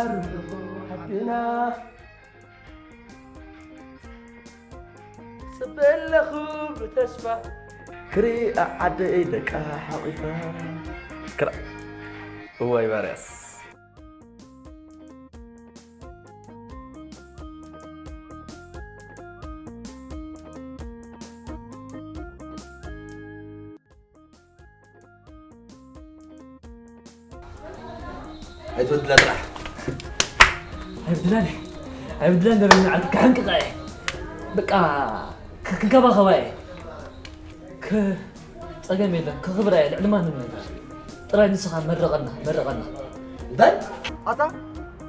ኣርሕቑ ሓድና ጽበ ኣለኹ ብተስፋ ክሪኣ ዓደይ ደቃ ሓቒፋ። ክራ-፣ እዋይ ባርያስ። ኣይትበድላ ጥራሕ። ኣይብድላን እየ። ኣይብድላን ደረኛ ዓዲ ክሕንቅቃ እየ። በቃ ክ-፣ ክንከባኸባ እየ። ክ-፣ ጸገም የለን። ከኽብራ እየ። ልዕሊ ማንም ነገር። ጥራይ ንስኻ መርቐና፣ መርቐና። እንታይ? ኣታ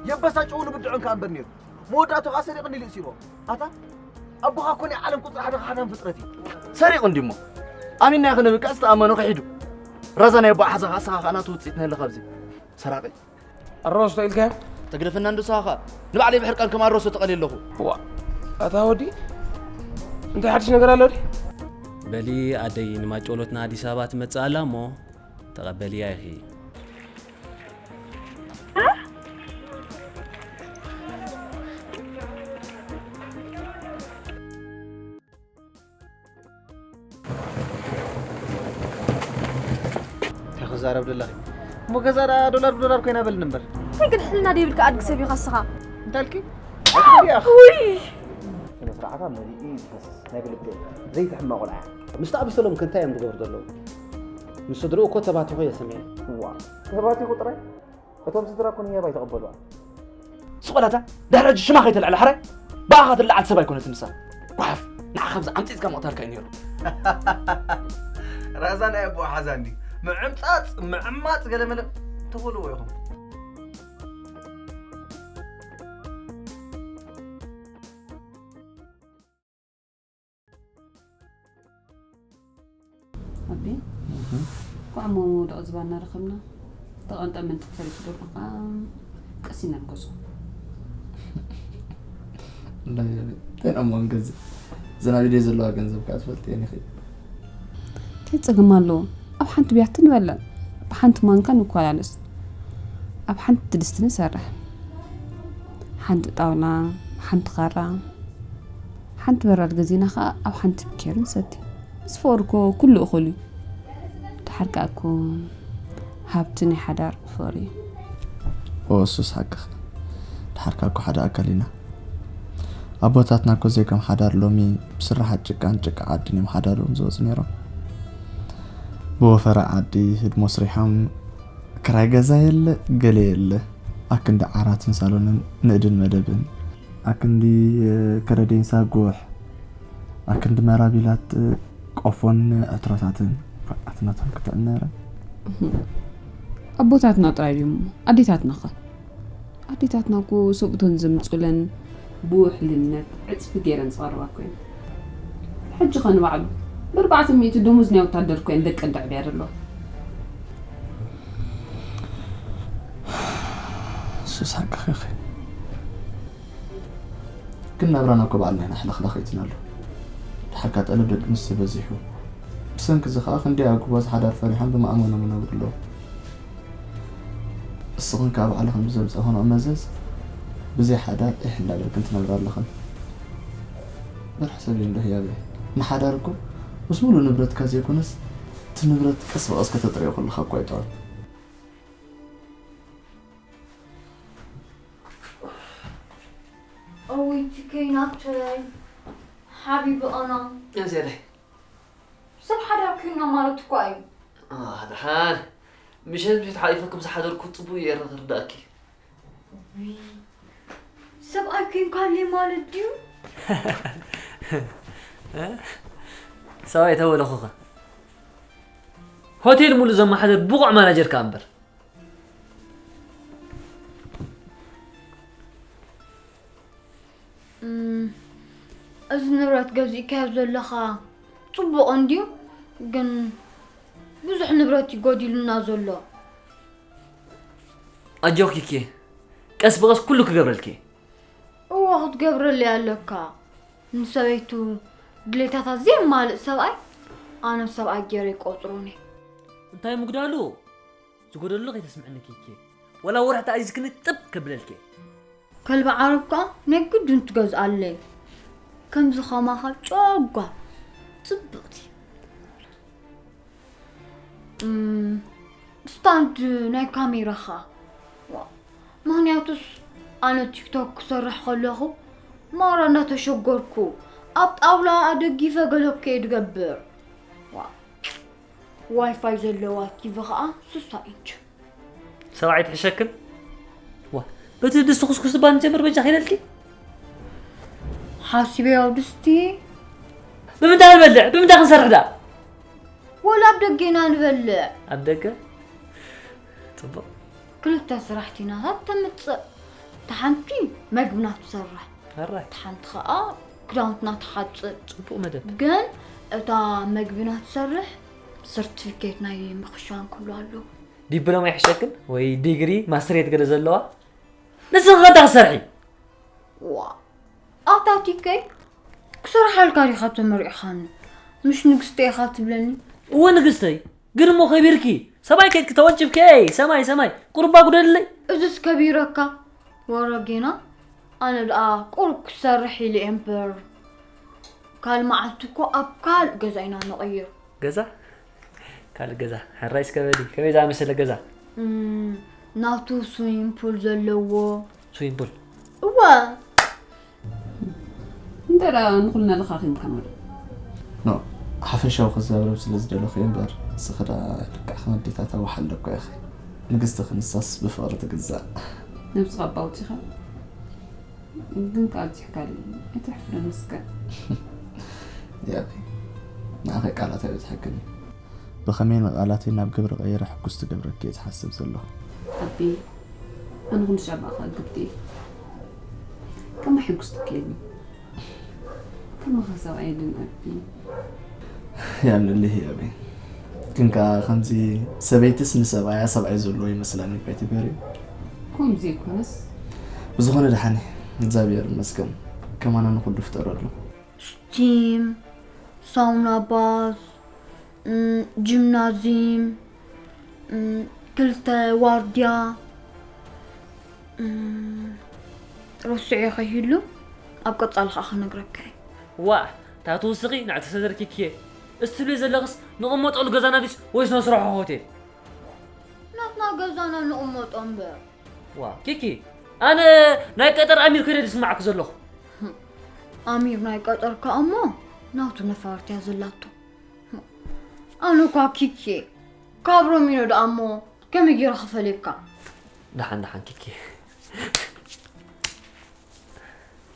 የበሳጨው ንብድዖን ከኣ እምበር ነይሩ። መወዳእቱ ከኣ ሰሪቕኒ ኢሉ እሲርዎ። ኣታ ኣቦኻ እኮ ናይ ዓለም ቁጽሪ ሓደ ከሓዳም ፍጥረት እዩ። ሰሪቑ እንዲሞ። ኣሚንናዮ ክንብል ከኣ ዝተኣመኖ ክሒዱ። ራዛ ናይ ኣቦ ሓዛ ከኣ ንስኻ ከኣ ናቱ ውጽኢት ነለ ካብዚ። ሰራቒ። ኣሮስቶ ኢልካዮ? ተግደፈና እንዶ ንስኻ ከኣ። ንባዕለይ ብሕርቃን ከም ኣሮስቶ ተቐልየ ኣለኹ። ዋ፣ ኣታ ወዲ፣ እንታይ ሓድሽ ነገር ኣሎ ድዩ? በሊ ኣደይ ንማይ ጨሎትና ኣዲስ ኣበባ ትመጽእ ኣላ እሞ ተቐበልያ ኢኺ። እንታይ ክዛረብ ደለኺ? እሞ ገዛ ደኣ ዶላር ብዶላር ኮይና በልኒ እምበር። እንታይ ግን ሕልና ደይብልካ ኣድጊ ሰብ ኢኻ እስኻ? እንታይ ኢልኪ? ውይ! ስነ ስርዓታ መሊኡ እዩ ዝፈስስ ናይ ግልብጥ። ዘይትሕመቕ ቆልዓ እያ። ምስቲ ኣበሰሎም ከ እንታይ እዮም ዝገብሩ ዘለዉ? ምስ ስድርኡ እኮ ተባቲኹ እየ ሰሚዐ። እዋ፣ ተባቲኹ ጥራይ? እቶም ስድራ እኮ ንህያብ ኣይተቐበልዋን። ስቕ በላታ፣ ድሕሪ ሕጂ ሽማ ከይተልዕላ ሕራይ? ብኣኻ ትለዓል ሰብ ኣይኮነትን ንሳ። ጓሓፍ፣ ንዓኻ ብዛ ዓምጺጽካ ምቕታልካ እዩ ነይሩ። ራዛ ናይ ኣቦኣ ሓዛ እንድዩ። ምዕምጻጽ፣ ምዕማጽ ገለመለ ተበልዎ ኢኹም። ኣቢ፣ እኳዕ እሞ መውደቒ ዝባና ረኸብና። ተቐንጠ ምንጥፍ ተሪፉ ዶ በቃ ቀስ ኢና ንገዝኦ። እንታይ ኢና እሞ ንገዝእ? እዘን ኣብ ኢደይ ዘለዋ ገንዘብ ከኣ ትፈልጥየን ኢኺ። እንታይ ጸገም ኣለዎ? ኣብ ሓንቲ ቢያቲ ንበልዕ፣ ብሓንቲ ማንካ ንኮላለስ፣ ኣብ ሓንቲ ድስቲ ንሰርሕ። ሓንቲ ጣውላ፣ ሓንቲ ኻራ፣ ሓንቲ በራድ ገዚእና ኸኣ ኣብ ሓንቲ ብኬሪ ንሰቲ። ምስ ፍቕሪ እኮ ኩሉ እኹል እዩ። ደሓር ከኣ እኮ ሃብቲ ናይ ሓዳር ፍቕሪ እዩ። ኦ፣ እሱስ ሓቅኺ። ደሓር ከኣ እኮ ሓደ ኣካል ኢና። ኣቦታትና እኮ ዘይከም ሓዳር ሎሚ ብስራሓት ጭቃን ጭቃ ዓድን እዮም ሓዳሮም ዝወፁ ነይሮም። ብወፈራ ዓዲ ህድሞ ስሪሖም ክራይ ገዛ የለ፣ ገለ የለ። ኣክንዲ ዓራትን ሳሎንን ንእድን መደብን፣ ኣክንዲ፣ እ፣ ከረዴንሳ ጉሕ፣ ኣክንዲ መራቢላት፣ እ፣ ቆፎን ዕትሮታትን። ኣትነቶም ክትዕን ነይረን። ኣቦታትና ጥራይ ድዮም? ኣዴታትና ኸ? ኣዴታትና እኮ ሰብኡተን ዘምጹለን ብውሕልነት ዕጽፊ ገይረን ዝቐርባ እኮ እየን። ሕጂ ኸ ንባዕሉ ብኣርባዕተ ሚእቲ ደሞዝ ናይ ወታደር እኮ እየን ደቀን ደዕብያ ዘለዋ። እሱስ ሓቅኺ ኢኺ። ግን ናብራና እኮ ባዕልና ኢና ሕልኽላኽ ኢትናሉ። ድሓር ከኣ ጠለብ ደቂ ኣንስትዮ በዚሑ። ብሰንኪ እዚ ኸኣ ክንደይ ኣጉባዝ ሓዳር ፈሪሖም ብመኣመኖም ይነብሩ ኣለዉ። እስኽን ከኣ ባዕልኽን ብዘምጻእኽንኦ መዘዝ ብዘይ ሓዳር ዒሕ እንዳበልክን ትነብራ ኣለኽን። በርሒ ሰብ እንዶ ህያበይ። ንሓዳር እኮ ምስ ሙሉእ ንብረትካ ዘይኮነስ፣ እቲ ንብረት ቀስ ብቐስ ከተጥርዮ ከለኻ እኮ እዩ ጥዑም። እውይ፣ ትከይ ናተይ ሓቢቢ ኣና። እዚኣ ደይ? ሰብ ሓዳር ኩና ማለት እኮ እዩ። ኣህ፣ ደሓን። ምሸት ምሸት ሓሊፈ ከም ዝሓደርኩ ጽቡቕ እየ ክርዳእኪ። እውይ፣ ሰብኣይ ኮይንካለይ ማለት ድዩ? ሰብኣይ ተበለኹኸ? ሆቴል ሙሉ ዘመሓደር ብቑዕ ማናጀር ከኣ እምበር። እም፣ እዚ ንብረት ገዚእካዮ ዘለኻ ጽቡቕ እንድዩ፣ ግን ብዙሕ ንብረት እዩ ጎዲሉና ዘሎ። ኣጆኺ ኪኪ፣ ቀስ ብቐስ ኩሉ ክገብረልኪ። እወ፣ ክትገብረለይ ኣለካ። ንሰበይቱ ድሌታታ ዘየማልእ ሰብኣይ፣ ኣነ ሰብኣይ ገይረ ኣይቆጽሮን እየ። እንታይ ምጉዳሉ? ዝጎደሎ ከይተስምዕኒ ኪኪ። ወላ ወርሒ ተኣዚዝክኒ ጥብ ከብለልኪ። ከልቢ ዓረብ ከኣ ናይ ግድን ትገዝኣለይ። ከምዚ ኸማኻ ጨጓ ጽብቕቲ። እም፣ ስታንድ ናይ ካሜራኻ። ዋ፣ ምኽንያቱስ ኣነ ቲክቶክ ክሰርሕ ከለኹ ማራ እንዳተሸገርኩ ኣብ ጣውላ ኣደጊፈ ገለኩ እየ ድገብር። ዋ፣ ዋይፋይ ዘለዋ ቲቪ ኸኣ ስሳ ኢንች። ሰብኣይ ትሕሸክን? ዋ፣ በቲ ድስቲ ኩስኩስ እባ ንጀምር በጃ ኺለልኪ። ሓሲበዮ ድስቲ። ብምንታይ ንበልዕ? ብምንታይ ክንሰርሕ ደኣ? ወላ ኣብ ደገ ኢና ንበልዕ። ኣብ ደገ? ጽቡቕ። ክልተ ሰራሕተኛታት ተምጽእ። እታ ሓንቲ መግብና ትሰርሕ። ኣራይ። እታ ሓንቲ ኸኣ ክዳውንትና ትሓጽብ። ጽቡቕ መደብ። ግን እታ መግብና ትሰርሕ ሰርቲፊኬት ናይ ምኽሻን ክህሉ ኣለዎ። ዲፕሎማ ይሕሸክን ወይ ዲግሪ ማስትሬት ገለ ዘለዋ? ንስኺ ከ እንታይ ክትሰርሒ? ዋ፣ ኣታ ቲከይ ክሰርሓልካ ዲኻ ተመሪዕኻኒ? ምሽ ንግስቲ ኢኻ ትብለኒ? እወ ንግስተይ፣ ግን እሞ ከቢርኪ ሰማይ ከድኪ ተወንጭፍኪ። ኤይ ሰማይ ሰማይ፣ ቁሩባ ጉደልለይ። እዝስ ከቢረካ? ወረ ጌና፣ ኣነ ደኣ ቁሩብ ክሰርሕ ኢለ እየ እምበር፣ ካልእ መዓልቲ እኮ ኣብ ካልእ ገዛ ኢና ንቕይር። ገዛ? ካልእ ገዛ። ሕራይ እስከ በሊ፣ ከመይ ዝኣመሰለ ገዛ? እም፣ ናቱ ስዊሚንግ ፑል ዘለዎ። ስዊሚንግ ፑል? እወ። እንተ ደኣ ንኹልና ለኻኺም ከምር። ኖ፣ ሓፈሻዊ ክዛረብ ስለ ዝደለኹ እየ እምበር፣ ንስኺ ደኣ ልክዕ ከም ኣዴታት ኣዋሓልዶ እኮ ኢኺ። ንግስቲ ክንሳስ ብፍቕሪ ትግዛእ። ነብስኻ ኣባውጺኻ። ግን ከኣ ኣብዚሕካሉ ኣይትሕፍረን እስከ። ያቢ፣ ንዓኺ ቃላት ኣይበዝሐክን እዩ። ብኸመይ ንቓላተይ ናብ ግብሪ ቀይረ ሕጉስ ትገብረኪ እየ ዝሓስብ ዘለኹ። ኣቢ፣ ኣነ ኩሉ ሻብ ብኣኻ ግብቲ እየ። ከመይ ሕጉስ ትክየኒ? ከማኻ ሰብኣይ ግን ኣቢ። ያምልልህ ያቢ። ግን ከኣ ከምዚ ሰበይትስ ንሰብኣያ ሰብኣይ ዘለዎ ይመስላኒ እኮ ኣይትበርዩ። ከምዚ ይኮነስ። ብዝኾነ ደሓን እየ፣ እግዚኣብሔር ይመስገን። ከማና ንኹሉ ፍጠረሉ። ስቲም፣ ሳውና ባዝ፣ እም፣ ጂምናዚም፣ እም፣ ክልተ ዋርድያ፣ እም፣ ረሲዐ ከይህሉ ኣብ ቀጻሊ ኸኣ ክነግረካ እየ። ዋእ፣ ታቱ ውስኺ ንዕቲ ሰደርኪ ክየ እስትብሊ ዘለኽስ ንቕመጠሉ ገዛና ድዩስ ወይስ ነስርሖ ሆቴል? ናትና ገዛና ንቕመጦ እምበር። ዋ፣ ኪኪ፣ ኣነ ናይ ቀጠር ኣሚር ኮይነ ዝስማዓኪ ዘለኹ። ኣሚር ናይ ቀጠር ከኣ እሞ ናቱ ነፋርት እያ ዘላቶ። ኣነ እኳ ኪኪ፣ ካብ ሮሚኖ ደኣ እሞ ከመይ ገይረ ክፈልየካ? ደሓን፣ ደሓን ኪኪ።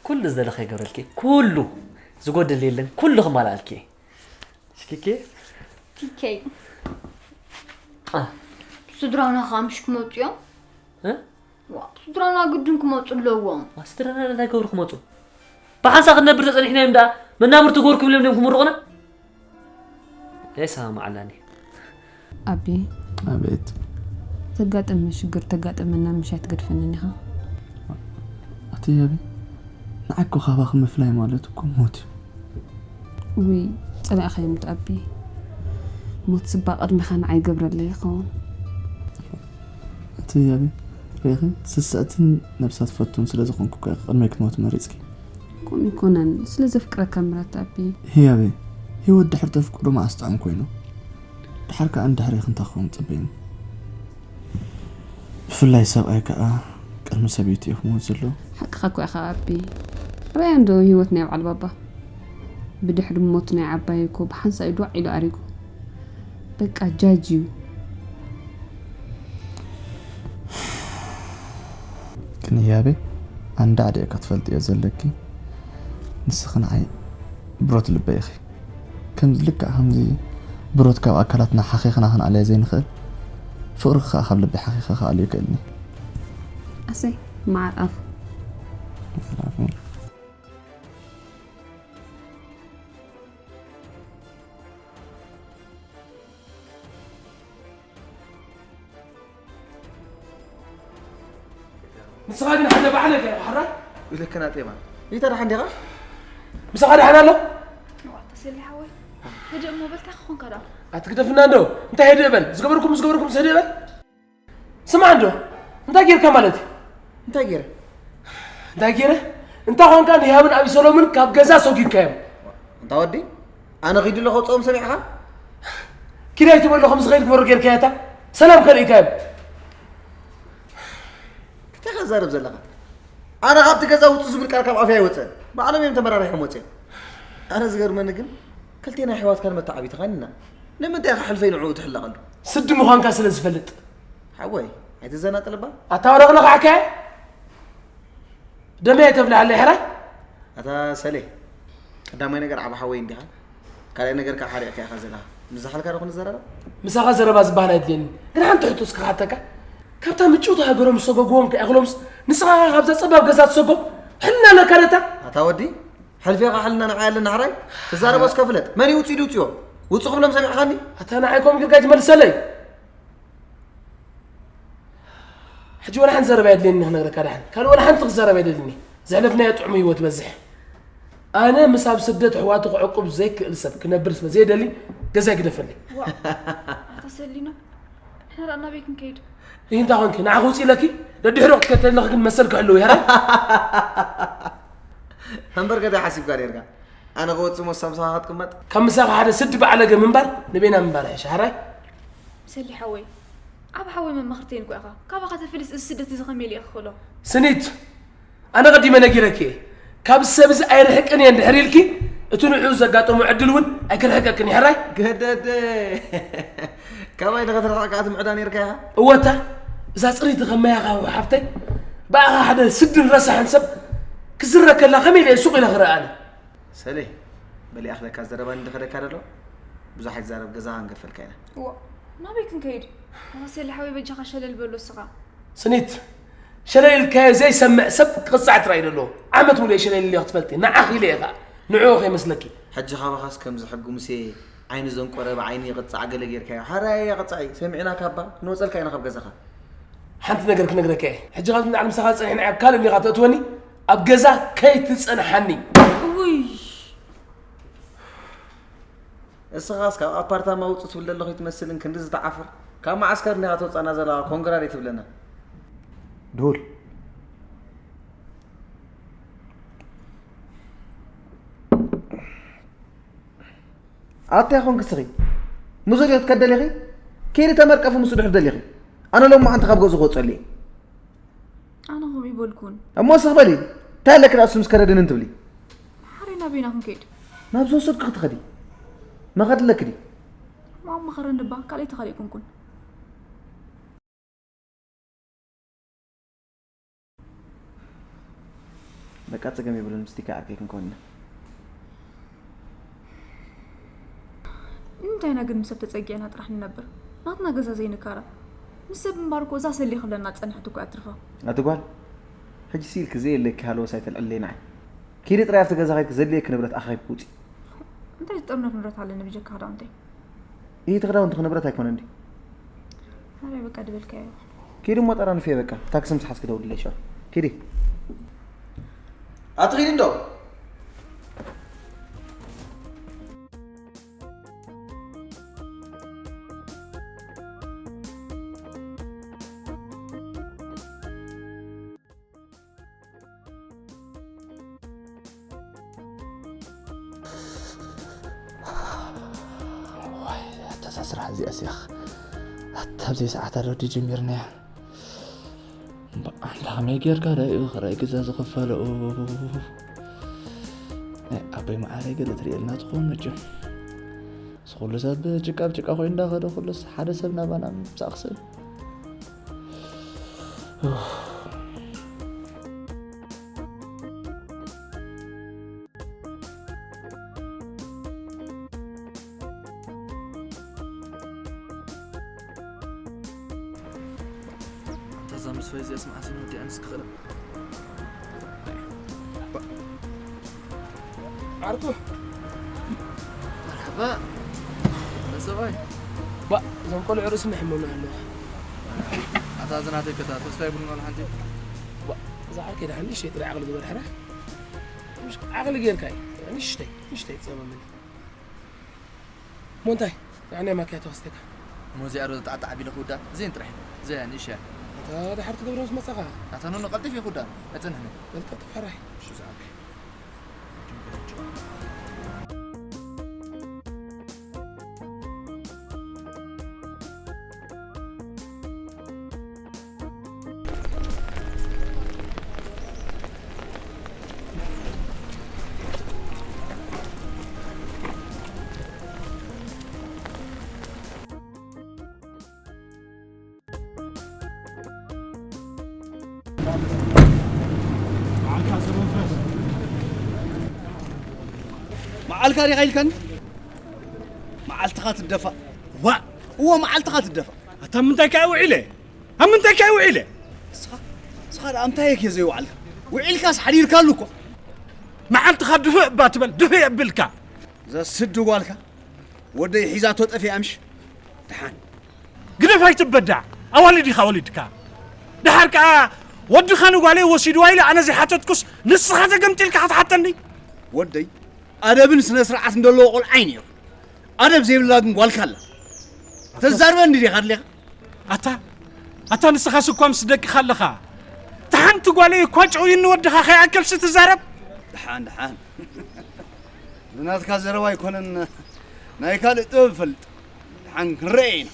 ኩሉ ዝደለኸ ይገብረልኪ። ኩሉ ዝጎድል የለን። ኩሉ ክማልኣልኪ። እሺ ኪኪ። ኪኪ። አ። ስድራና ኸኣ ምሽ ክመጹ እዮም? እ? ዋ፣ ስድራና ግድን ክመጹ ኣለዎም። ዋ፣ ስድራና እንታይ ክገብሩ ክመጹ? ብሓንሳእ ክንነብር ተጸኒሕና እዮም ደኣ መናብርቲ ጎርኩም ኢሎም ድዮም ክምርቑና? ኣይሰማማዓላን እየ። ኣቢ። ኣቤት። ዘጋጠመ ሽግር ተጋጠመና ምሽ ኣይትገድፈንን ኢኻ። ኣቲ ያቢ፣ ንዓኮ ካባኺ ምፍላይ ማለት እኮ ሞት እዩ። ውይ፣ ጸላኢኻ ይሙት ኣቢ። ሞት ስባ ቅድሚኻ ንዓይ ይገብረለይ ይኸውን። ኣቲ ያቢ፣ ርኢኺ፣ ስስዕትን ነብሳ ትፈቱን ስለ ዝኾንኩ እኮ ኢኺ ቅድመይ ክትሞቲ መሪጽኪ። ከምኡ ኣይኮነን፣ ስለ ዘፍቅረካ ምራት ኣቢ። ህያበይ፣ ህይወት ድሕሪ ተፍቅዶ መዓስ ጥዑም ኮይኑ? ድሓር ከኣ እንድሕር ኢኺ እንታይ ክኸውን ትጽበይኒ? ብፍላይ ሰብኣይ ከኣ ቅድሚ ሰበይቱ እዩ ክሞት ዘለዎ። ሓቅኻ እኮ ኢኻ ኣቢ። ርኣያ እንዶ ህይወት ናይ በዓል ባባ። ብድሕሪ ሞት ናይ ዓባይ እኮ ብሓንሳእ እዩ ዶዕ ኢሉ ኣሪጉ። በቃ ጃጅ እዩ። ግን ህያበይ፣ ኣንዳ ኣደ ኢኻ ትፈልጥዮ ዘለኪ፣ ንስኺ ንዓይ ብሮት ልበይ ኢኺ። ከምዚ ልክዕ ከምዚ ብሮት ካብ ኣካላትና ሓኺኽና ክንኣልያ ዘይንኽእል፣ ፍቕርኺ ከኣ ካብ ልበይ ሓኺኸ ክኣልዮ ይክእልኒ። ኣሰይ፣ መዓር ኣፍ። ንስኻ ግን ሓደ ባዕለይ ኢኻ ሕራይ? ኢለካ ናተይ ማን? ይታ ደሓን ዲኻ? ምሳኻ ደሓን ኣሎ? እዋ፣ ተሰሊ ሓወይ። ህድእ እሞ በልካ ክኾንካ ደኣ። ኣትግደፍና እንዶ። እንታይ ህድእ በል? ዝገበርኩም፣ ዝገበርኩም ህድእ በል። ስማዕ እንዶ። እንታይ ጌርካ ማለት እዩ? እንታይ ገይረ? እንታይ ገይረ? እንታ ኾንካ ንህያብን ኣቢሰሎምን ካብ ገዛ ኣሰጒግካዮም። እንታ ወዲ፣ ኣነ ኺዱ ኣለኹ ወፅኦም ሰሚዕኻ? ኪዳይ ትበሎ ከም ዝኸይድ ግበሮ ጌርካዮ እታ ሰላም ከልእካዮም። እንታይ ኢኻ ትዛረብ ዘለኻ? ኣነ ካብቲ ገዛ ውፁ ዝብል ቃል ካብ ኣፍያ ኣይወፀን። ባዕሎም እዮም ተመራሪሖም ወፅኦም። ኣነ ዝገርመኒ ግን ክልቴና ኣሕዋትካ ንመተዓቢትኻን ኢና። ንምንታይ ኢኻ ሕልፈይ ንዕኡ ትሕለቐሉ? ስዲ ምዃንካ ስለ ዝፈልጥ። ሓወይ፣ ኣይትዘናጠል እባ። ኣታ ወረቕ ነኻዕካየ? ደመይ ኣይተብልዓለይ ሕራይ? ኣታ ሰሌ፣ ቀዳማይ ነገር ዓቢ ሓወይ እንዲኻ፣ ካልኣይ ነገር ከዓ ሓሪቕካ ኢኻ ዘለኻ። ምስ ዝሓልካ ዶ ክንዘራረብ? ምሳኻ ዘረባ ዝበሃል ኣይድልየኒ። ግን ሓንቲ ሕቶ እስከ ክሓተካ። ካብታ ምጭውቲ ሃገሮም ዝሰጎግዎም ከይኣኽሎምስ ንስኻ ኸኣ ካብዛ ጸባብ ገዛ ትሰጎግ? ሕልና ኣለካ ነታ? ኣታ ወዲ፣ ሕልፌኻ ሕልና ንዓይ ኣለና ሕራይ? ትዛረቦ እስከ ፍለጥ። መን እዩ ውጽእ ኢሉ ውጽኦ? ውጽእ ክብሎም ሰሚዕኻኒ? ኣታ ንዓይ ከምኡ ጌርካ ኣይትመልሰለይ። ሕጂ ወላ ሓንቲ ዘረባ የድልየኒ ክነግረካ ደሓን። ካልእ ወላ ሓንቲ ክዛረብ የደልኒ። ዘሕለፍናዮ ጥዑም ህይወት በዝሕ። ኣነ ምስ ኣብ ስደት ኣሕዋቱ ክዕቁብ ዘይክእል ሰብ ክነብር ስለ ዘይደሊ ገዛይ ግደፈለይ። ዋ፣ ኣታ ሰሊና፣ ንሕና ደኣ ናበይ ክንከይድ? ይህ እንታይ ኾንኪ? ንዓኺ ውፅእ ኢለኪ? ደድሕሮ ክትከተልኒ ግን መሰል ክሕልው ይሃራ። እምበር ገዛ ሓሲብካ ኔርካ? ኣነ ክወፅእ ሞሳ ምሳኻ ክትቅመጥ? ካብ ምሳኻ ሓደ ስዲ በዓለገ ምንባር ንቤና ምንባር ይሕሽ፣ ሃራይ? ሰሊ ሓወይ፣ ዓቢ ሓወይ መማኽርተይን እኮ ኢኻ። ካባኻ ተፍልስ እዚ ስደት እዚ ከመይ ኢለ እየ ክኽእሎ? ስኒት፣ ኣነ ቀዲመ ነጊረኪ እየ። ካብ ሰብ እዚ ኣይርሕቅን እየ እንድሕር ኢልኪ፣ እቲ ንዕኡ ዘጋጠሞ ዕድል እውን ኣይክርሕቀክን እዩ፣ ሕራይ? ገደደ! ካባይ ዶ ክትርሕቕ ከኣ ትምዕዳ ኔርካ ኢኻ? እወታ፣ እዛ ጽርይቲ ከመያኻ ሓፍተይ፣ ብኣኻ ሓደ ስድን ረሳሕን ሰብ ክዝረ ከላ ከመይ ኢለ እየ ሱቕ ኢለ ክረኣ ኣነ? ሰሌ፣ በሊኣ ክለካ ዘረባ እንድኸደካ ደሎ፣ ብዙሕ ኣይትዛረብ፣ ገዛኻ ክንገድፈልካ ኢና። እዋ፣ ናበይ ክንከይድ? ኣታ ሰሌ ሓወይ፣ በጃኻ ሸለል በሎ እስኻ። ስኒት፣ ሸለል ኢልካዮ ዘይሰምዕ ሰብ ክቕጻዕ ጥራይ እዩ ደሎ። ዓመት ሙሉእ እየ ሸለል ኢለዮ ክትፈልጢ፣ ንዓኺ ኢለ እየ ኸኣ፣ ንዕኡ ከይመስለኪ። ሕጂ ካባኻስ ከምዚ ሕጊ ሙሴ ዓይኑ ዘንቆረ ብዓይኑ ይቕጻዕ ገለ ጌርካዮ። ሓራይ ኣያ ቅጻዒ፣ ሰሚዕናካ እባ፣ ክንወጸልካ ኢና ካብ ገዛኻ። ሓንቲ ነገር ክነግረካ እየ። ሕጂ ካብዚ ንላዕሊ ምሳኻ ጸኒሕና እያ፣ ካልእ እንዲኻ ተእትወኒ፣ ኣብ ገዛ ከይትጸንሓኒ። እውይ። እስኻስ ካብ ኣፓርታማ ውጹ ትብል ዘለኹ ይትመስልን ክንዲ ዝተዓፍር። ካብ መዓስከር እንዲኻ ተውጻና ዘለኻ ኮንግራ ደይ ትብለና። ድሁል። ኣታ ይኹን ክስኺ። ሙዙ ድዮ ክትከደሊኺ? ኪዲ ተመርቀፊ ምስ ድሕር ደሊኺ። ኣነ ሎሚ ኣንቲ ካብ ገዝኡ ክወጸሉ እየ። ኣነ ከምኡ ይበልኩን። እሞ ስኽ በሊ። እንታይ ኣለኪ ደኣ እሱ ምስ ከረድንን ትብሊ? ሓረይ ናበይና ክንከይድ? ናብ ዝወሰድኩ ክትኸዲ። መኸዲ ኣለኪ ድዩ? እሞ ኣማኸረኒ እባ፣ ካልእ ተኻሊ ኣይኮንኩን። በቃ ጸገም የብሉን፣ ምስቲ ከዓርከይ ክንከውን ኢና። ንምንታይ ኢና ግን ምስ ሰብ ተጸጊዕና ጥራሕ ንነብር? ናትና ገዛ ዘይንካረ። ምስ ሰብ ምንባር እኮ እዛ ሰሌ ክብለና ዝጸንሐት እኮ እያ ትርፋ። ኣቲ ጓል፣ ሕጂ ሲልኪ ዘየለኪ ሃለወስ ኣይተልዕለይ ንዓይ። ኪዲ ጥራይ ኣብቲ ገዛ ከይድኪ ዘድልየኪ ንብረት ኣኻኺብኪ ውጺ። እንታይ ዝጠርነፍ ንብረት ኣለኒ ብጀካ ክዳውንተይ? ይህ እቲ ክዳውንትኺ ንብረት ኣይኮነን ድዩ? ኣረ በቃ ድበልካዮ። ኪዲ እሞ ጠራንፍዮ በቃ። ታክሲ ምስ ሓዝኪ ደውልለይ ሽዑ። ኪዲ። ኣቲ ኪዲ እንዶ። ዋይ፣ ኣታ እዛ ስራሕ እዚኣስ ያኽ። ኣታ ኣብዚ ሰዓት ኣሎ ድዩ ጀሚርናያ? እምባ፣ ኣንታ ከመይ ጌርካ ደኣ እዩ ክራይ ገዛ ዝኽፈሎ? ናይ ኣቦይ መዓረይ ገለ ትርእየልና ትኸውን መቸም። እዚ ኩሉ ሰብ ጭቃ ብጭቃ ኮይኑ እንዳኸደ ኩሉስ ሓደ ሰብ ናባና ምምጻእ ክስእል። እዛ ምስ ፈይዝያስ መዓስ እዩ ንወዲኣንስ ክኽእል? ዓርኩ። መርሓባ። መሰባይ። ባ፣ እዞም ቆልዑ ርእሲ መሕመኑ ኣለዋ። ኣታ እዚ ናተይ ከታ ተስፋ ይብሉን ዋላ ሓንቲ። ባ፣ እዛ ዓርከይ ደሓን ንእሽተይ ጥራይ ዓቕሊ ግበር ሕራይ። ምሽ ዓቕሊ ጌርካ እዩ። ንእሽተይ፣ ንእሽተይ ጸመመኒ። እሞ እንታይ? ንዓናይ ማክያቶ ከስተካ። እሞ እዚኣ ዶ ጣዕጣዕ ቢለ ክውዳ? እዚአን ጥራሕ። እዚኣ ንእሽያ። እታ ድሓር ትገብሮ ምስ መጻኻ። ኣታ ኖኖ፣ ቀልጢፍ ይኹዳ፣ እጽንሕኒ። በል ቀልጥፍ፣ ሕራይ። እሺ፣ ዝኣክ። መዓልካ ዲኻ ኢልካኒ? መዓልትኻ ትደፋእ። ዋ! እዎ፣ መዓልትኻ ትደፋእ። ኣታ ምንታይ ከኣ ውዒለ? ኣብ ምንታይ ከኣ ውዒለ? ንስኻ፣ ንስኻ ደኣ ምንታይ እየ ዘይወዓልካ? ውዒልካስ ሓዲርካሉ እኮ። መዓልትኻ ድፍእ እባ ትበል፣ ድፍእ የብልካ። እዛ ስዲ ጓልካ ወደይ ሒዛቶ ጠፊኣ ምሽ? ደሓን። ግደፍ ኣይትበዳዕ፣ ኣዋልድ ኢኻ ወሊድካ። ደሓር ከኣ ወድኻ ንጓለይ ወሲድዋ ኢለ ኣነ ዘይሓተትኩስ ንስኻ ተገምጢልካ ክትሓተኒ? ወደይ ኣደብን ስነ ስርዓት እንደለዎ ቆልዓ እዩ ነይሩ። ኣደብ ዘይብላ ግን ጓልካ ኣላ። ተዛርበኒ ዲኻ ኣድሊኻ? ኣታ፣ ኣታ ንስኻስ እኳ ምስ ደቅኻ ኣለኻ። እታ ሓንቲ ጓለይ እኳ ጨውይኒ ወድኻ ከይኣክልሲ ትዛረብ? ደሓን፣ ደሓን። ብናትካ ዘረባ ኣይኮነን፣ ናይ ካልእ ጥበብ እፈልጥ። ደሓን ክንረአ ኢና።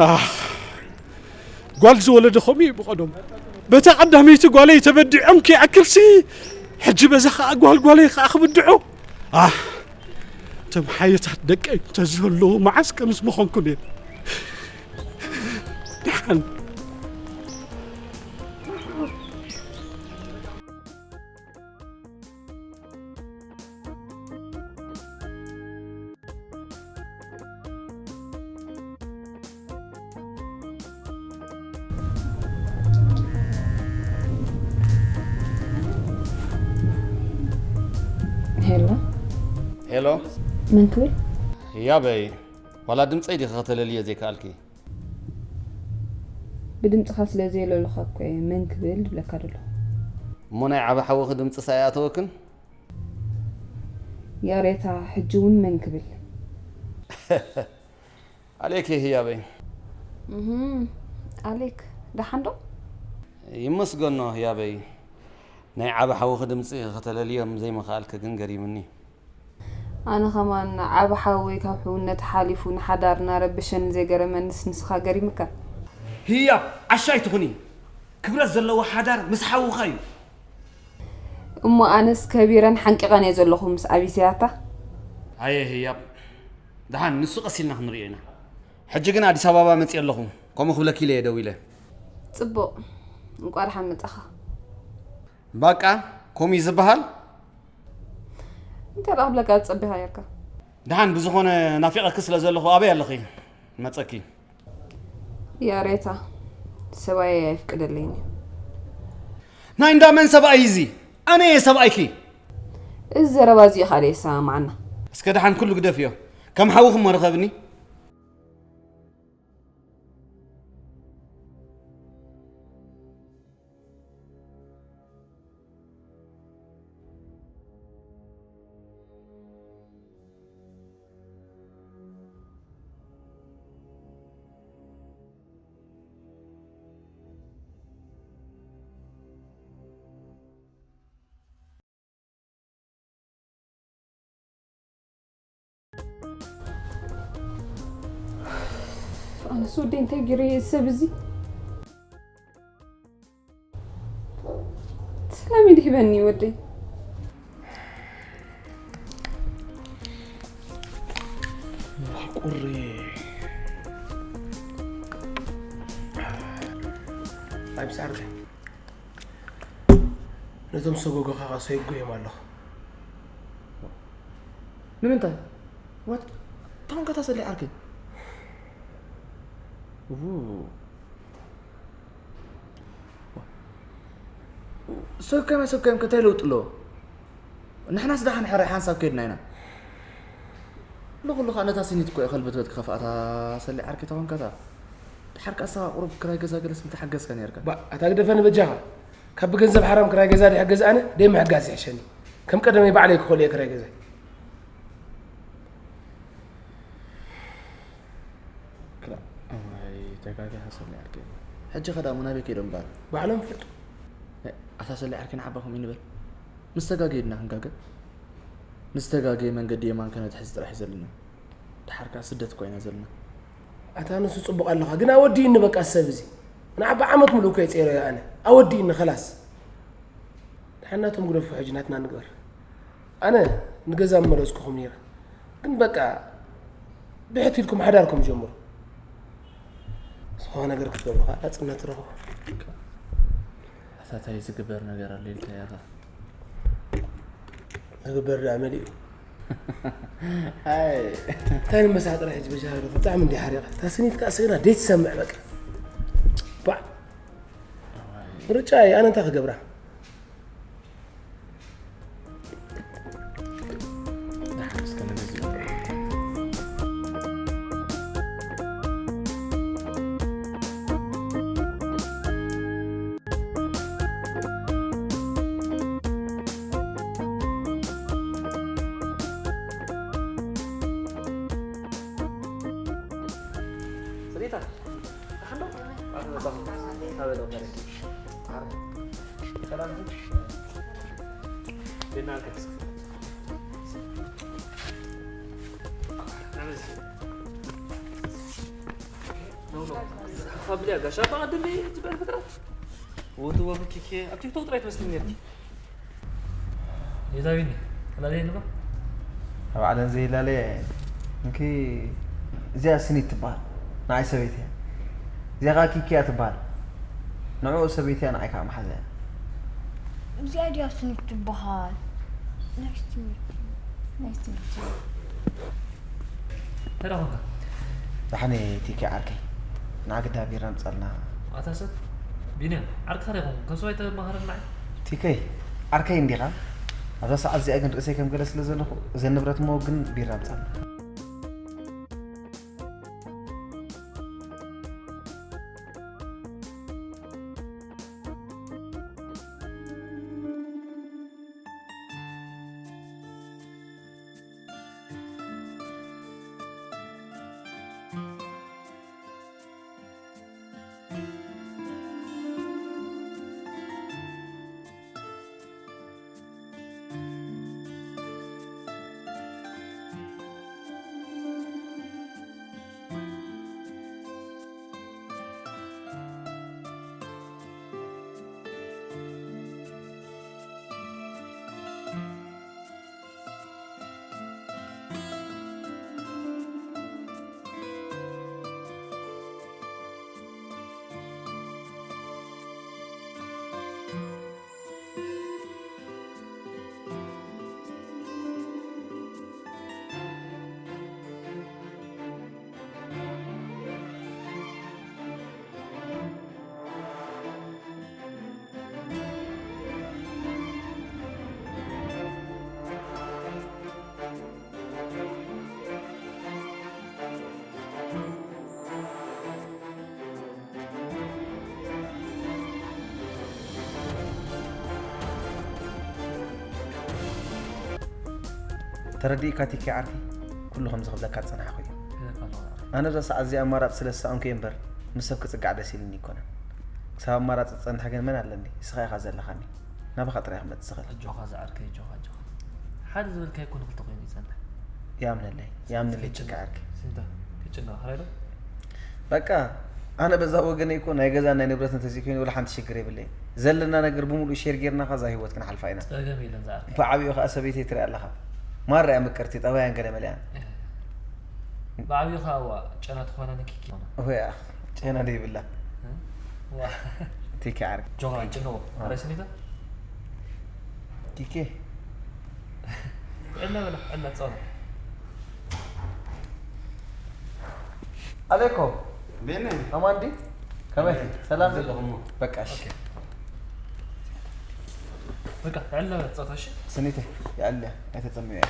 ኣህ፣ ጓል ዝወለደ ከምኡ እዩ ብቐደሙ። በታ ቀዳመይቲ ጓለይ ተበዲዖም ከይኣክልሲ፣ ሕጂ በዛ ኸኣ ጓል ጓለይ ኸኣ ክብድዑ። ኣህ፣ እቶም ሓየታት ደቀይ እንተዝህልዉ መዓስ ከምዚ ምኾንኩ ነይረ። ደሓን። ሄሎ። ሄሎ። መን ክብል? ህያበይ፣ ዋላ ድምፀይ ዲኺ ከተለልዮ ዘይከኣልኪ? ብድምፅኻ ስለ ዘየለሉኻ እኮ እየ መን ክብል ዝብለካ ዘለኹ። እሞ ናይ ዓቢ ሓውኺ ድምፂስ ኣይኣተወክን? ያሬታ፣ ሕጂ እውን መን ክብል? ኣሌክ እየ ህያበይ። እህም፣ ኣሌክ፣ ደሓን ዶ? ይመስገኖ ህያበይ። ናይ ዓቢ ሓውኺ ድምፂ ከተለልዮም ዘይምኽኣልኪ ግን ገሪምኒ። ኣነ ከማን ዓቢ ሓወይ ካብ ሕውነት ሓሊፉ ንሓዳርና ረብሸኒ ዘይገረመንስ ንስኻ ገሪምካ። ህያብ፣ ዓሻ ኣይትኹኒ። ክብረት ዘለዎ ሓዳር ምስ ሓውኻ እዩ። እሞ ኣነስ ከቢረን ሓንቂቐን እየ ዘለኹ ምስ ኣቢሰያታ። ኣየ ህያብ፣ ደሓን ንሱ ቀስ ኢልና ክንሪኦ ኢና። ሕጂ ግን ኣዲስ ኣበባ መፂአ ኣለኹ፣ ከምኡ ክብለኪ ኢለ እየ ደዊለ። ፅቡቕ፣ እንቋ ደሓን መፃኻ። ባቃ፣ ከምኡ እዩ ዝበሃል? እንታይ ደኣ ክብለካ ዝፀቢኻ ነርካ? ደሓን ብዝኾነ ናፊቐኪ ስለ ዘለኹ ኣበይ ኣለኺ? መፀኪ። ያሬታ፣ ሰብኣየይ ኣይፍቅደለይን እዩ። ናይ እንዳ መን ሰብኣይ እዚ? ኣነ እየ ሰብኣይኪ። እዚ ዘረባ እዚ እዩ ካልእ የሰማምዓና። እስከ ደሓን ኩሉ ግደፍዮ። ከም ሓውኺ እሞ ርኸብኒ። ኣነስ ወደይ እንታይ ገይረ እየ ሰብ እዚ? ሰላም ኢሉ ሂበኒ ወደይ። ቁሪ። ኣይ ብሳርተ። ነቶም ሰጎጎኻ ኸኣ ሰይጎዮም ኣለኹ። ንምንታይ? ዋት? ታንከታ ሰለይ ዓርከይ። ው። ሰብካዮም ኣይሰብካዮም ከ እንታይ ለውጢ ኣለዎ? ንሕናስ ደሓን ሕራይ ሓንሳብ ከይድና ኢና። ንኹሉ ኸኣ ነታ ስኒት እኮ እየ ከልበትበት ክኸፍኣ። እታ ሰሊ ዓርከይ ተኾንካ እታ ድሓር ከኣ ንስኻ ቁሩብ ክራይ ገዛ ገለስ ምተሓገዝካ ነይርካ። ባ፣ ኣታ ግደፈኒ በጃኻ። ካብ ብገንዘብ ሓራም ክራይ ገዛ ድሕገዝ ኣነ ደይ ምሕጋዝ ይሕሸኒ። ከም ቀደመይ ባዕለይ ክኸሉ እየ ክራይ ገዛይ። ክላ-፣ እዋይ፣ ተጋጊኻ ሰሊ ዓርከይ። ሕጂ ኸ ደኣ እሞ ናበይ ከይዶም በኣል? ባዕሎም ይፈልጡ። ኣታ ሰሊ ዓርከይ ንዓባ ከምኡ ይንበል። ምስ ተጋገየ ድና ክንጋገ? ንዝተጋገየ መንገዲ የማን ከነትሕዝ ጥራሕ እዩ ዘለና። ደሓር ከኣ ስደት እኮ ኢና ዘለና። ኣታ ንሱ ጽቡቕ ኣለኻ፣ ግን ኣወዲእኒ በቃ ሰብ እዚ። ንዓባ ዓመት ሙሉእ እኮ እየ ጸይረዮ ኣነ። ኣወዲእኒ ኸላስ። ደሓን ናቶም ግደፉ፣ ሕጂ ናትና ንግበር። ኣነ ንገዛ ምመለስኩኹም ነይረ። ግን በቃ ብሕት ኢልኩም ሓዳርኩም ጀምሩ። ዝኾነ ነገር ክትገብሩ ኸኣ ናጽነት ትረኽቡ። ኣታ ታይ ዝግበር ነገር ኣሎ ኢልካያ ኢኻ? ዝግበር ደኣ መሊኡ። ኣይ። እንታይ ንመሳጥራ ሕጂ በጃ ዶ ብጣዕሚ እንዲ ሓሪቐ። እታ ስኒት ከኣ ሰግና ደይ ትሰምዕ በቃ። ባዕ። ምርጫ እየ፣ ኣነ እንታይ ክገብራ? ደሓን እስከ ንግዝእ። ሰሊታ፣ ደሓን ዶ? ኣበይ ዶ? ሰላም ዶ? ደህና ነህ? ፋብሊያ ጋሻ በቐደም ዝበለ ፍጥረት። ወዲ ወፍኪ ኣብ ቲክቶክ ጥራይ ትመስልኒ ነርኪ። የዛቢኒ ተላለየ ንባ። ኣብ ዓለም ዘይላለየ እንኪ እዚኣ ስኒት ትበሃል። ንዓይ ሰበይቲ እያ። እዚኣ ኸዓ ኪኪ እያ ትበሃል። ንዕኡ ሰበይቲ እያ፣ ንዓይ ከዓ መሓዛ እያ። እዚኣ ድያ ስኒት ትበሃል? ናይስ ቱ ሚት ዩ። ናይስ ቱ ሚት ዩ። እንታይ ደኣ ኾንካ? ደሓን እየ ቲኪ ዓርከይ። ንዓ ግዳ ቢራ ኣምጻልና። ኣታ ሰብ፣ ቢንያም፣ ዓርክኻ ዶ ይኸውን? ከም ሰብ ኣይተማህረን ንዓይ። ቲከይ፣ ዓርከይ እንዲኻ? ኣብዛ ሰዓት እዚኣ ግን ርእሰይ ከም ገለ ስለ ዘለኹ፣ እዘን ንብረት እሞ ግን ቢራ ኣምጻልና። ተረዲእካ ቲኪ ዓርከይ፣ ኩሉ ከምዚ ክብለካ ዝጸናሕኩ እዩ። ኣነ እዛ ሰዓት እዚኣ ኣማራጺ ስለ ዝሰኣንኩ እየ እምበር፣ ምስ ሰብ ክጽጋዕ ደስ ኢሉኒ ኣይኮነን። ክሳብ ኣማራጺ ዝጸንሕ ግን መን ኣለኒ? ንስኻ ኢኻ ዘለኻኒ። ናባኻ ጥራይ ክመጽእ ዝኽእል። ኣጆኻ ዝዓርከይ፣ ኣጆኻ፣ ኣጆኻ። ሓደ ዝበልካዮ እኮ ንኽልተ ኮይኑ ይጸንሕ። ይኣምነለይ፣ ይኣምነለይ ቲኪ ዓርከይ። ስንታ? ከይጨነቕ፣ ሕራይ ዶ? በቃ፣ ኣነ በዛ ወገነይ እኮ ናይ ገዛን ናይ ንብረትን እንተዘይኮይኑ ወላ ሓንቲ ሽግር የብለይን። ዘለና ነገር ብምሉኡ ሼር ጌርና ከዛ ህይወት ክንሓልፋ ኢና። ጸገም የለን ዝዓርከይ። ብዓቢኡ ከኣ ሰበይተይ ትሪኣ ኣለኻ። ማራ እያ ምቅርቲ፣ ጠባያን ገለ መሊኣን። ብዓቢኡ ከኣ እዋ፣ ጨና ትኾና ንኪኪ ኾና። ወይ ኣኽ፣ ጨና ደይብላ። እ? ዋ። ቲኪ ዓርከይ። ጆኻ፣ ጭንዎ። ኣረ ስኒታ? ቲኬ። ዕለ በላ፣ ዕለ ጻወታ። ኣሌኮ። ቤነ። ኣማን ዲ? ከመይ? ሰላም ዲ? ዘለኹሞ። በቃ፣ እሺ። ኦኬ። በቃ፣ ዕለ በላ፣ ጻወታ፣ እሺ? ስኒተ፣ ይኣለ፣ ኣይተጸምዮ።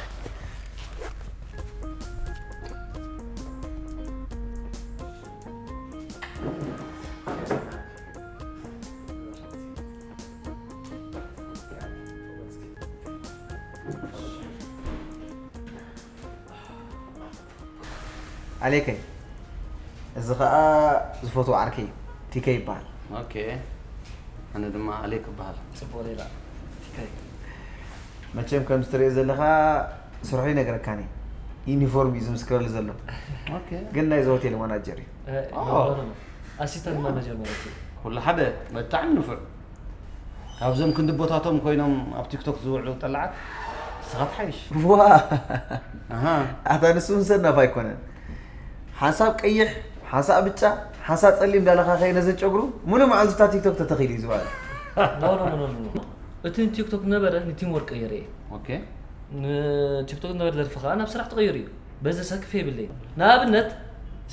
ኣሌከይ፣ እዚ ኸኣ ዝፈትዎ ዓርከይ ቲከ ይበሃል። ኦኬ፣ ኣነ ድማ ኣሌክ እበሃል። ጽቡቕ ሌላ። ቲከይ። መቸም ከምዚ ትሪኦ ዘለኻ ስርሑ ይነግረካኒ። ዩኒፎርም እዩ ዝምስክረሉ ዘሎ። ኦኬ። ግን ናይዚ ሆቴል ማናጀር እዩ። እ፣ ኦ። ኖ፣ ኖ፣ ኖ። ኣሲስታንት ማናጀር ማለት እዩ። ኩሉ ሓደ። ብጣዕሚ ንፉዕ። ካብዞም ክንዲ ቦታቶም ኮይኖም ኣብ ቲክቶክ ዝውዕሉ ጠላዓት ንስኻ ትሓይሽ። ዋ! ኣሃ። ኣታ ንሱ እውን ሰናፍ ኣይኮነን። ሓንሳብ ቀይሕ፣ ሓንሳብ ብጫ፣ ሓንሳብ ጸሊም እንዳለኻኸየ ነዚ ጨጉሩ ሙሉእ መዓልቱ እታ ቲክቶክ ተተኺሉ እዩ ዝውዕል። ኖ፣ ኖ፣ ኖ፣ ኖ፣ ኖ። እቲ ንቲክቶክ ነበረ ንቲም ወርቅ ቀይረ እየ። ኦኬ። ንቲክቶክ ነበረ ደርፊ ኸዓ ናብ ስራሕ ተቐይሩ እዩ። በዚ ዘሰክፍ የብለይ። ንኣብነት፣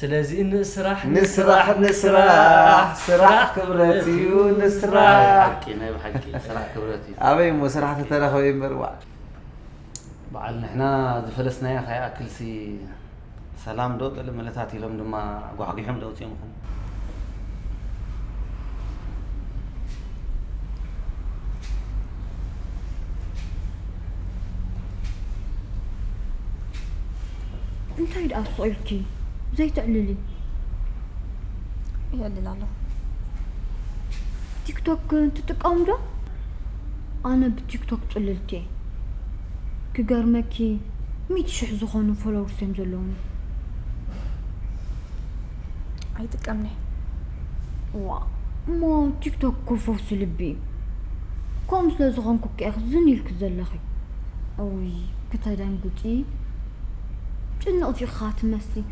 ስለዚ ንስራሕ፣ ንስራሕ፣ ንስራሕ፣ ንስራሕ፣ ስራሕ ስራሕ ክብረት እዩ፣ ክብረት እዩ። ንስራሕ። ናይ ብሓቂ፣ ናይ ብሓቂ፣ ስራሕ ክብረት እዩ። ኣበይ እሞ ስራሕ ተተረኸበ እምበር፣ ዋዕ። በዓል ንሕና ዝፈለስናዮ ከይኣክልሲ፣ ሰላም ዶ ገለ መለታት ኢሎም ድማ ጓሕጒሖም ዶ ኣውፅኦምኹም? እንታይ ደኣ ስቕ ኢልኪ ዘይተዕልሊ? የዕልል ኣለኹ። ቲክቶክ ትጥቀሙ ዶ? ኣነ ብቲክቶክ ጽልልቲ እየ። ክገርመኪ፣ ሚእቲ ሽሕ ዝኾኑ ፎሎወርስ እዮም ዘለዉኒ። ኣይጥቀምን እየ። ዋ፣ እሞ ቲክቶክ እኮ ፈውሲ ልቢ እዩ። ከምኡ ስለ ዝኾንኩ እኮ ኢኺ ዝን ኢልኪ ዘለኺ። እውይ፣ ክተደንግጺ። ጭንቕቲ ኢኻ ትመስሊ።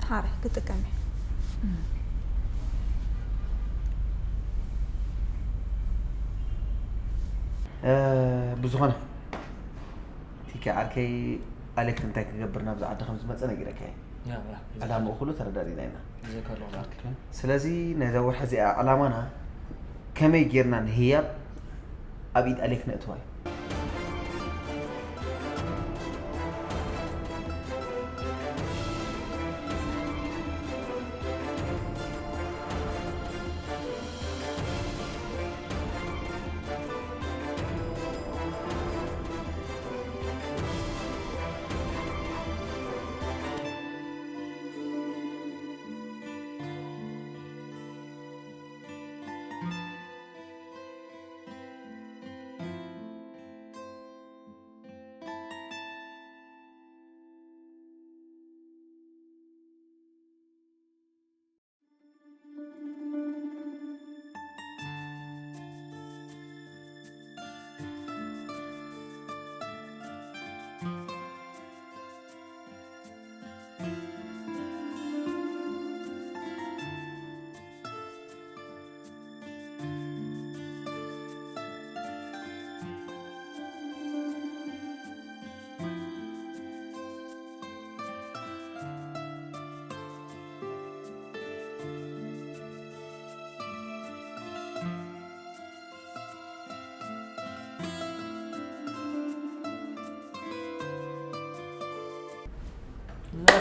ሓራይ ክጥቀም እየ። እ፣ ብዝኾነ፣ ቲኪ ዓርከይ፣ ኣሌክ እንታይ ክገብር ናብዚ ዓዲ ከም ዝመጸ ነጊረካ እየ። ያ፣ ያ፣ ዕላምኡ ኩሉ ተረዳዲና ኢና። ይዘከር ኣለኹ ዓርከይ። ስለዚ ናይዛ ወርሒ እዚኣ ዕላማና ከመይ ጌርና ንህያብ ኣብ ኢድ ኣሌክ ነእትዋ እዩ።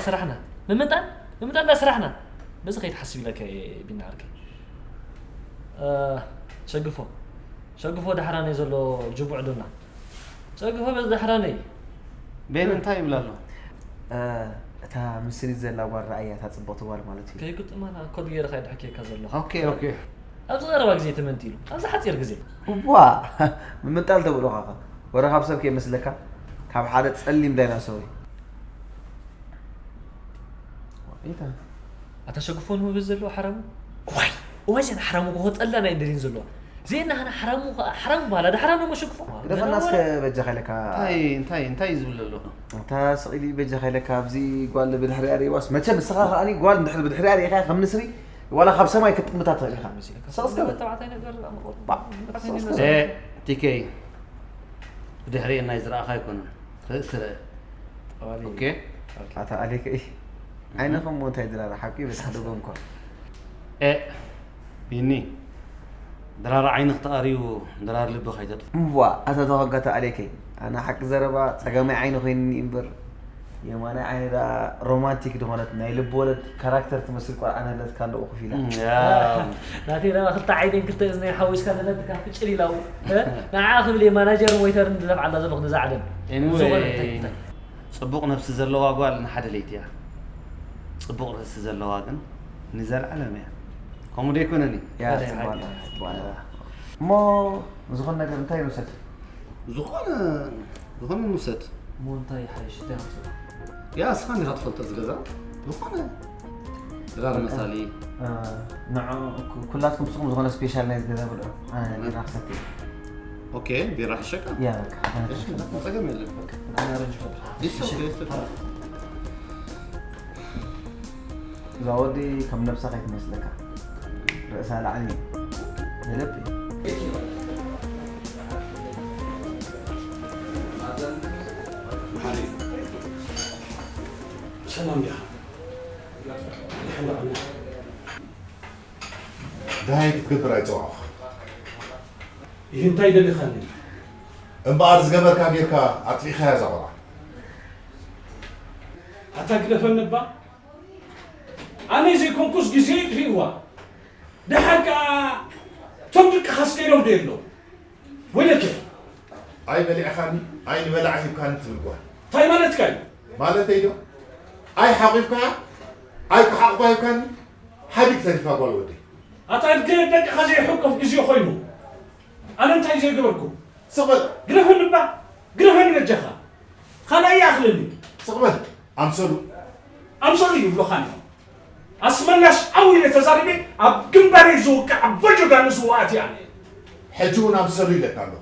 ስራሕና ንምንጣን ንምንጣን ዳ ስራሕና። በዚ ከይትሓስብ ኢለካ እየ ቢና ዓርከይ። እ፣ ሸግፎ ሸግፎ ዳሕራነይ ዘሎ ጅቡዕ ዶና ጸግፎ በዚ ዳሕራነይ። ቤን እንታይ ይብል ኣሎ? እ፣ እታ ምስኒት ዘላ ጓል ረኣያ፣ እታ ጽብቕቲ ጓል ማለት እዩ። ከይግጥማ ና ኮድ ገይረ ካይድሕከካ ዘለኹ። ኦኬ፣ ኦኬ። ኣብዚ ቀረባ ግዜ ተመንጢሉ፣ ኣብዚ ሓጺር ግዜ። እዋ፣ ምምንጣል ተብሎ ካኻ። ወረ ካብ ሰብ ከይመስለካ፣ ካብ ሓደ ጸሊም ዳይናሶር እዩ። ኢታ። ኣታ ሸግፎ ንህቢ ዘለዎ ሓራሙ። ዋይ፣ ዋይ፣ ዘን ሓራሙ እኮ ክጸላና እዩ ደልየን ዘለዋ። ዜና ኸና ሓራሙ ኸ-፣ ሓራሙ በሃላ፣ ዳ ሓራሙ እሞ ሸግፎ። ግደፈና እስከ በጃኻ ኢለካ። እንታይ፣ እንታይ፣ እንታይ እዩ ዝብል ዘሎ? ኣታ ስቕ ኢሊ በጃኻ ኢለካ፣ ኣብዚ ጓል ብድሕሪኣ ርእይዋስ፣ መቸም ንስኻ ኸኣኒ ጓል እንድሕር ብድሕሪኣ ርእኻ ከም ንስሪ፣ ዋላ ካብ ሰማይ ክትጥምታ ትኽእል ኢኻ። ስቕ እስከ በል። ተባዕታይ ነገር ኣምሮ። ባ-፣ ስቕ እስከ በል። እ፣ ቲኬ፣ ብድሕሪኤ ናይ ዝረኣኻ ኣይኮነን። ርእሲ ርአ። ኣዋሊ። ኦኬ። ኦኬ። ኣታ ኣሌክ፣ እይ። ዓይንኹም እሞ እንታይ ድራር ሓቂ በስ ሓደ ጎንኳ። ኤ፣ ቢኒ፣ ድራር ዓይንኽ ተኣርዩ፣ ድራር ልብኽ ኣይተጥፍእ። እዋ፣ ኣታ ተዋጋታ ኣሌከይ፣ ኣነ ሓቂ ዘረባ ጸጋማይ ዓይኒ ኮይንኒ እምበር፣ የማናይ ዓይኒ ደኣ ሮማንቲክ ዝኾነት ናይ ልብ ወለድ ካራክተር ትመስል ቆልዓ ነለትካ ኣለኹ ኮፍ ኢላ። እም፣ ያ። ናተይ ደኣ ክልተ ዓይነይን ክልተ እዝነይን ሓዊስካ ዘለትካ ፍጭል ኢላ እውን፣ እ? ንዓኣ ክብል እየ ማናጀርን ዌይተርን ዝደፍዓ ኣላ ዘለኹ ነዛ ዓለም። ኤኒወይ። ዝኾነ እንታይ፣ እንታይ? ጽቡቕ ነብሲ ዘለዋ ጓል ንሓደ ለይቲ እያ። ጽቡቕ ርእሲ ዘለዋ ግን ንዘለዓለም እያ። ከምኡ ዶ ኣይኮነን እዩ? ያ ጽቡቕ ጽቡቕ። እሞ ዝኾነ ነገር እንታይ ንውሰድ? ዝኾነ ዝኾነ ንውሰድ። እሞ እንታይ ይሓይሽ እንታይ ንውሰድ? ያ እስኻ እንዲኻ ትፈልጦ ዝገዛ ዝኾነ ድራር መሳሊ ንዑ ኩላትኩም ስኹም ዝኾነ ስፔሻል ናይ ዝገዛ ብልዑ። ኣነ ቢራ ክሰቲ። ኦኬ ቢራ ሕሸካ? ያ በቃ። እሺ ጸገም የለን። ኣነ ኣረንጅ ፈጥራ። It's okay. እዛ ወዲ ከም ነብሳ ከይትመስለካ ርእሳ ላዕሊ ገለብ ሰላም ዲኻ? ደሃይ ክትገብር ኣይፀዋዕኹ። ይህ እንታይ ደሊኻኒ? እምበኣር ዝገበርካ ጌርካ ኣጥፊእኻያ እዛ ቆልዓ። ኣታ ግደፈኒ እባ። ኣነ ዘይኮንኩስ ግዜ ይጥፊእዋ። ደሓር ከኣ እቶም ደቅኻስ ከይዶም ዶ የለዉ? ወይለከ። ኣይ በሊዕኻኒ ኣይ ንበላዓ ሂብካኒ ትብል ጓል። እንታይ ማለትካ እዩ? ማለተይ ዶ ኣይ ሓቂፍካ ኣይ ክሓቕፋ ሂብካኒ ሓዲግ ተሪፋ ጓል ወደይ። ኣታ ደቅኻ ዘይሕቆፍ ግዜ ኮይኑ ኣነ እንታይ ዘይገበርኩ? ስቕ በል። ግደፈኒ እባ ግደፈኒ በጃኻ። ካልኣይ ይኣኽለኒ። ስቕ በል ኣምሰሉ። ኣምሰሉ ይብሉኻኒ። ኣስመላሽ ዓው ኢለ ተዛሪበ ኣብ ግንባረይ ዝውቃዕ በጆጋኑ ዝወኣት እያ። ሕጂ እውን ኣምሰሉ ኢለካ ኣለኹ።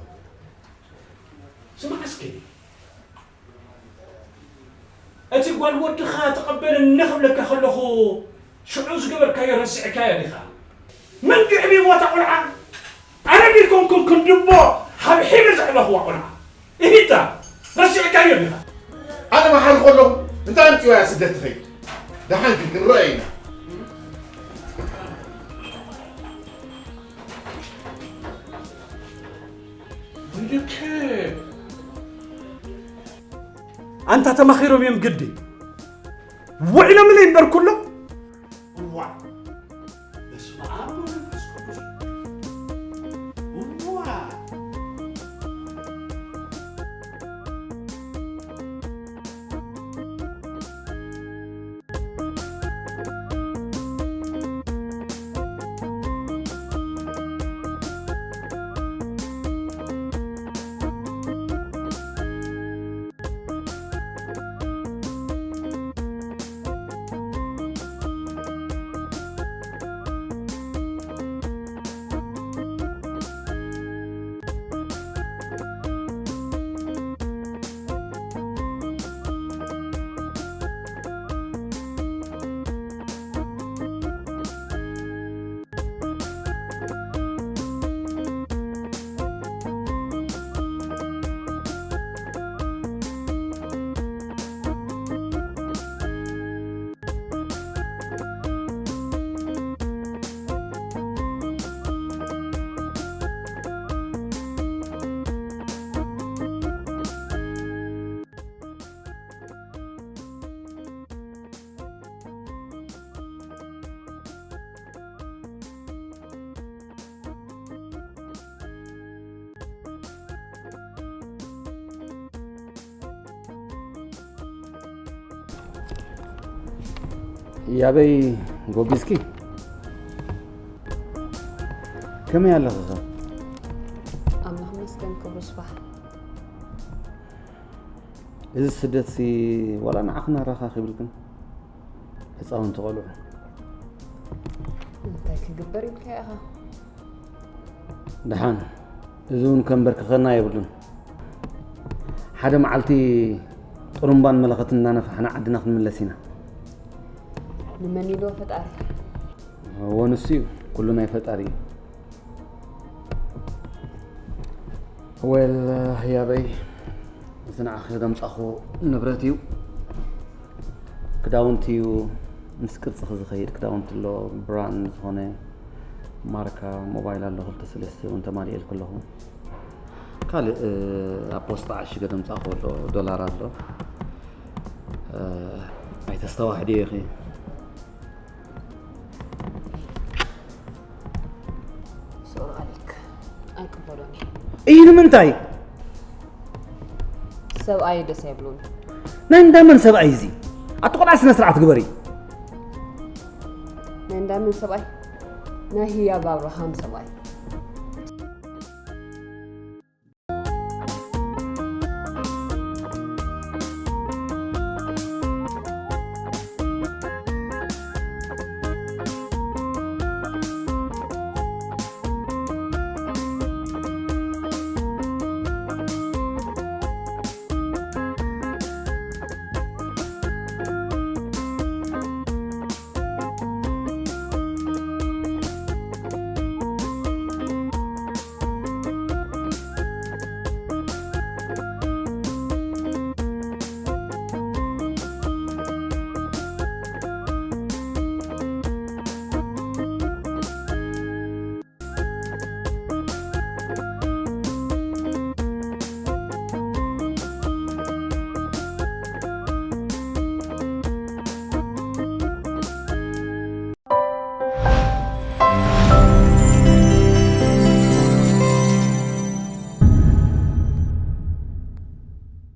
ስማዕ እስኪ እቲ ጓል ወድኻ ተቐበለኒ ክብለካ ከለኹ ሽዑ ዝገበርካዮ ረሲዕካዮ ዲኻ? መን ግዕብይዋ እታ ቆልዓ? ኣነ ዲኮንኩን ክንድቦ ሓብሒበ ዘዕበኽዋ ቆልዓ እሂታ ረሲዕካዮ ዲኻ? ኣነ መሓሪ ከለኹ እንታይ ኣምፅዋ እያ ስደት ትኸይድ? ደሓን ግን ክንረአ ኢና። ወይለከ ኣንታ ተማኺሮም እዮም ግዲ ውዒሎምለይ እምበር ኩሎም እዋ በስመ ኣብ ወመንፈስ ቅዱስ እዋ ያበይ ጎቢዝኪ ከመይ ኣለኺ? ኣምላኽ ይመስገን ክብሩ ስባሕ። እዚ ስደትሲ ዋላ ንዓኽን ኣረኻኺብልክን ህፃውንቲ ቆልዑ። እንታይ ክግበር ኢልካ ኢኻ? ደሓን እዚ እውን ከንበርክኸና የብሉን። ሓደ መዓልቲ ጥሩምባን መለኸትን እናነፋሕና ዓድና ክንምለስ ኢና። ንመን ኢልዎ ፈጣሪ? እወ ንሱ እዩ፣ ኩሉ ናይ ፈጣሪ እዩ። ወል ህያበይ እዚ ንዓኺ ዘምጻኹ ንብረት እዩ። ክዳውንቲ እዩ፣ ምስ ቅርጽኺ ዝኸይድ ክዳውንቲ ኣሎ፣ ብራንድ ዝኾነ ማርካ ሞባይል ኣሎ፣ ክልተ ሰለስተ እውን ተማሊኤልኪ ኣለኹ። ካልእ ኣብ ፖስጣ ዓሽገ ዘምጻኹ ኣሎ፣ ዶላር ኣሎ። ኣይተስተዋሕድዮ ኢኺ። ሶሪ ኣሌክ ኣይቅበሎን እየ። እይ ንምንታይ? ሰብኣይ ደስ ኣይብሉን። ናይ እንዳመን ሰብኣይ እዚ? ኣቲ ቆልዓ ስነ ስርዓት ግበሪ። ናይ እንዳመን ሰብኣይ? ናይ ህያብ ኣብርሃም ሰብኣይ።